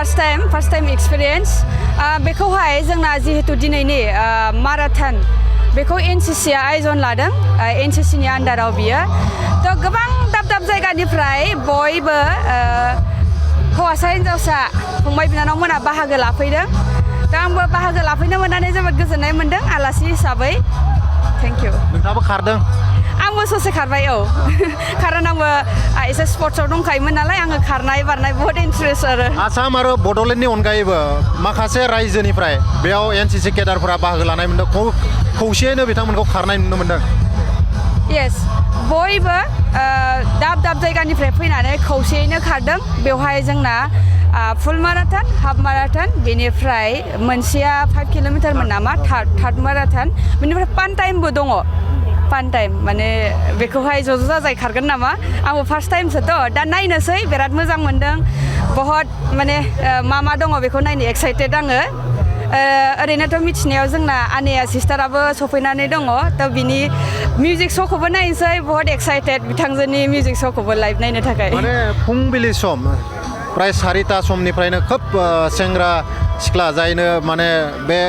first time experience बेखौहाय जोंना जिहेतु दिनैनि माराथन बेखौ NCC आ आयोजन लादों NCC नि आन्डाराव बियो थ' गोबां दाब जायगानिफ्राय बयबो हौवासा हिनजावसा फंबाय बिनानावमोना बाहागो लाफैदों दा आंबो बाहागो लाफैनो मोननानै जोबोद गोजोननाय मोनदों आलासि हिसाबै थेंक इउ नोंथाङाबो खारदों आंबो ससे खारबाय औ खारन आंबो एसे स्पर्ट्सआव दंखायोमोन नालाय आङो खारनाय बारनाय बहुत इन्ट्रेस्ट आरो आसाम आरो बड'लेण्डनि अनगायैबो माखासे रायजोनिफ्राय बेयाव NCC केडारफोरा बाहागो लानाय मोनदों खौसेयैनो बिथांमोनखौ खारनाय नुनो मोनदों येस बयबो दाब जायगानिफ्राय फैनानै खौसेयैनो खारदों बेवहाय जोंना फुल माराथन हाफ माराथन बेनिफ्राय मोनसेया 5 किल'मिटारमोन नामा थार्ड माराथन बेनिफ्राय पान टाइमबो दङ पान टाइम माने बेखौहाय ज' जाजाय खारगोन नामा आंबो फार्स्ट टाइमसोथ' दा नायनोसै बिराद मोजां मोनदों बहुत माने मा दङ बेखौ नायनो एक्साइटेड आङो ओरैनोथ' मिथिनायाव जोंना आनैया सिस्टाराबो सफैनानै दङ थ' बिनि मिउजिक श'खौबो नायनोसै बहुत एक्साइटेड बिथांजोनि मिउजिक श'खौबो लाइभ नायनो थाखाय माने फुंबिलि सम प्राय 4टा समनिफ्रायनो खोब सेंग्रा सिख्ला जायनो माने बे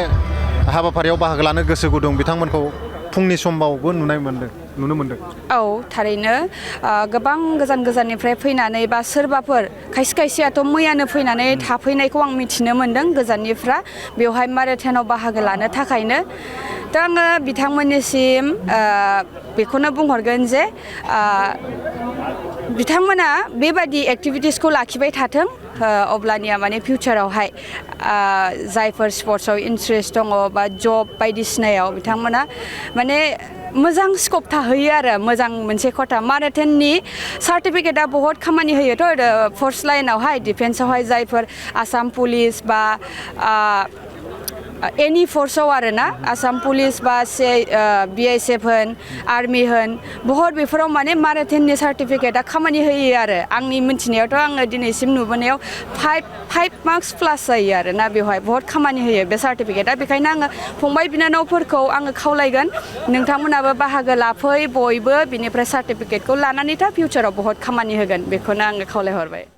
हाबाफारियाव बाहागो लानो गोसो गुदुं बिथांमोनखौ फुंनि समावबो नुनो मोनदों औ थारैनो गोबां गोजाननिफ्राय फैनानै बा सोरबाफोर खायसेयाथ' मैयानो फैनानै थाफैनायखौ आं मिथिनो मोनदों गोजाननिफ्रा बेवहाय माराथनाव बाहागो लानो थाखायनो दा आङो बिथांमोननिसिम बेखौनो बुंहरगोन जे बिथांमोना बेबादि एक्टिभिटिसखौ लाखिबाय थाथों अब्लानिया माने फिउचारावहाय जायफोर स्पर्ट्सआव इन्ट्रेस्ट दङ बा जब बायदिसिनायाव बिथांमोना माने मोजां स्कप थाहैयो आरो मोजां मोनसे खथा माराथननि सार्टिफिकेटआ बहुत खामानि होयोथ' फर्स्ट लाइनावहाय डिफेन्सआवहाय जायफोर आसाम पुलिस बा एनि फर्सआव आरो ना आसाम पुलिस बा BSF होन आर्मि होन बहुत बेफोराव माने माराथननि सार्टिफिकेटआ खामानि होयो आरो आंनि मिन्थिनायावथ' आङो दिनैसिम नुबोनायाव 5 मार्क्स प्लास जायो आरो ना बेवहाय बहुत खामानि होयो बे सार्टिफिकेटआ बेखायनो आङो फंबाय बिनानावफोरखौ आङो खावलायगोन नोंथांमोनाबो बाहागो लाफै बयबो बिनिफ्राय सार्टिफिकेटखौ लानानै फिउचाराव बहुत खामानि होगोन बेखौनो आङो खावलायहरबाय